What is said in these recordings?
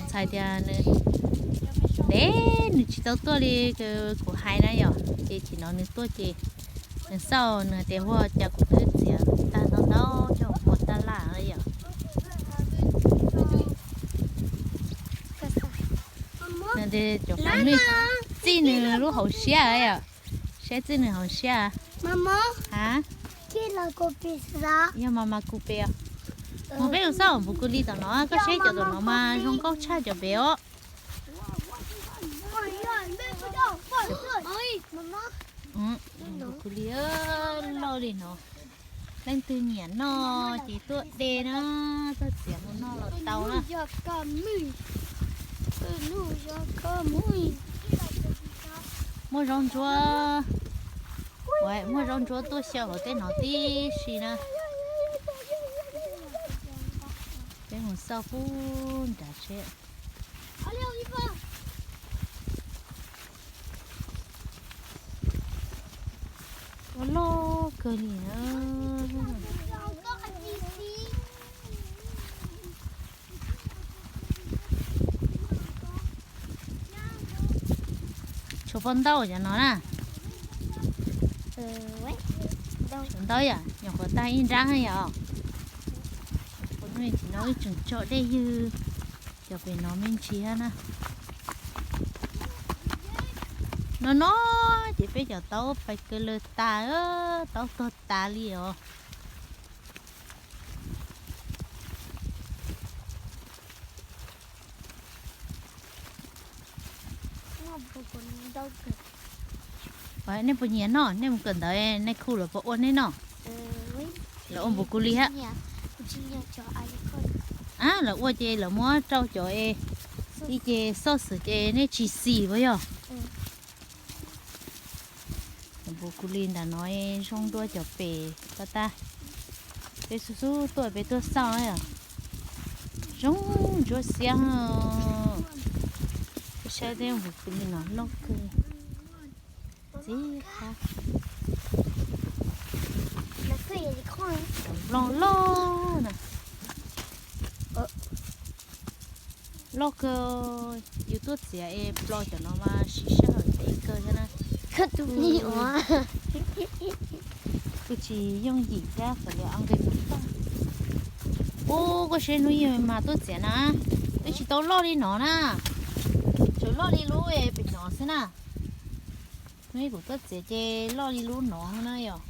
Txhais tias nws ntev nws tsis tau tuaj li, kuv hais na yom, ces tsis hnov nws tuaj ces nws xauj nws hais tias ua cas kuv twb txiav tag ntau ntau coj mus ua tab laj yom. Nws tias cov qhov nwj txij nws lub hauv siab yom, saib txij nws hauv siab. A, yog mas mas kuv pem os. Mus peb mus xauj npus kws li tom no, koj saib cov tom no mas zoo nkauj tshaj cov pem os. Npus kws li loj li no, leej twg nyiam noj ces tuaj de na, tuaj txiav mus noj los tau na. Muaj zaub ntsuab, muaj zaub ntsuab tuaj xyaw hauv tej no tib si na. Peb mus xauj pub nrad seb. Ua loj kawg li na. Tshuav poj ntau cov no na. Tshuav ntau yom, nyuam qhuav tag ib nrab yom. Ua no tsis no wb tseem tso dej ywg. Cov pem no me ntsis na. No no ces peb cov taub pais kaw lawg tas, taub tuag tas li os. Nej puas nyiam noj? Nej mus kawm ntawv nej khu lawv puas ua nej noj? Lawv ua npus kws li hab. A, lawv ua ces lawv muab rau cov es ib ce xauj xwm ces nej tsis xis puas yog? Npus kws li nram no zoo dua cov pem tag tag. Peb xub xub tuaj peb tuaj xauj na yom. Zoo ntsuab xiab. Saib tej npus kws li no loj kawg. Txiv qab. Nplooj loj na. Loj kawg, yus tuaj txiav es plo cov no mas siv sij hawm ntev kawg thiab na. Kuj tsis yooj yim thiab, ua nqi mas tag. Ub, koj saib hnub ib mas tuaj txiav na, twb tsis tau loj li no na, tsuas loj li lub pem no xwb na. Hnub ib kuv tuaj txiav ces loj li lub no na yom.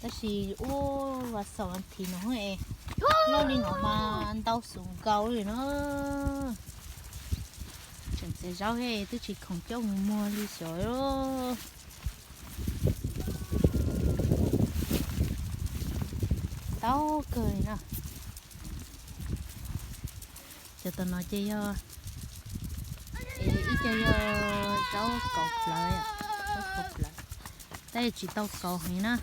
Tab sis ub, vas xaum vas thiv no es loj li no mas ntau xus nkaus li na. Tseem txiav zaub he twb tsis khoom coj mus muag li xyov. Tau kawg li na. Cov tom no ces yog, ib co yog zaub kauv plawv, zaub kauv plawv, tab tsis tau kauv heev na.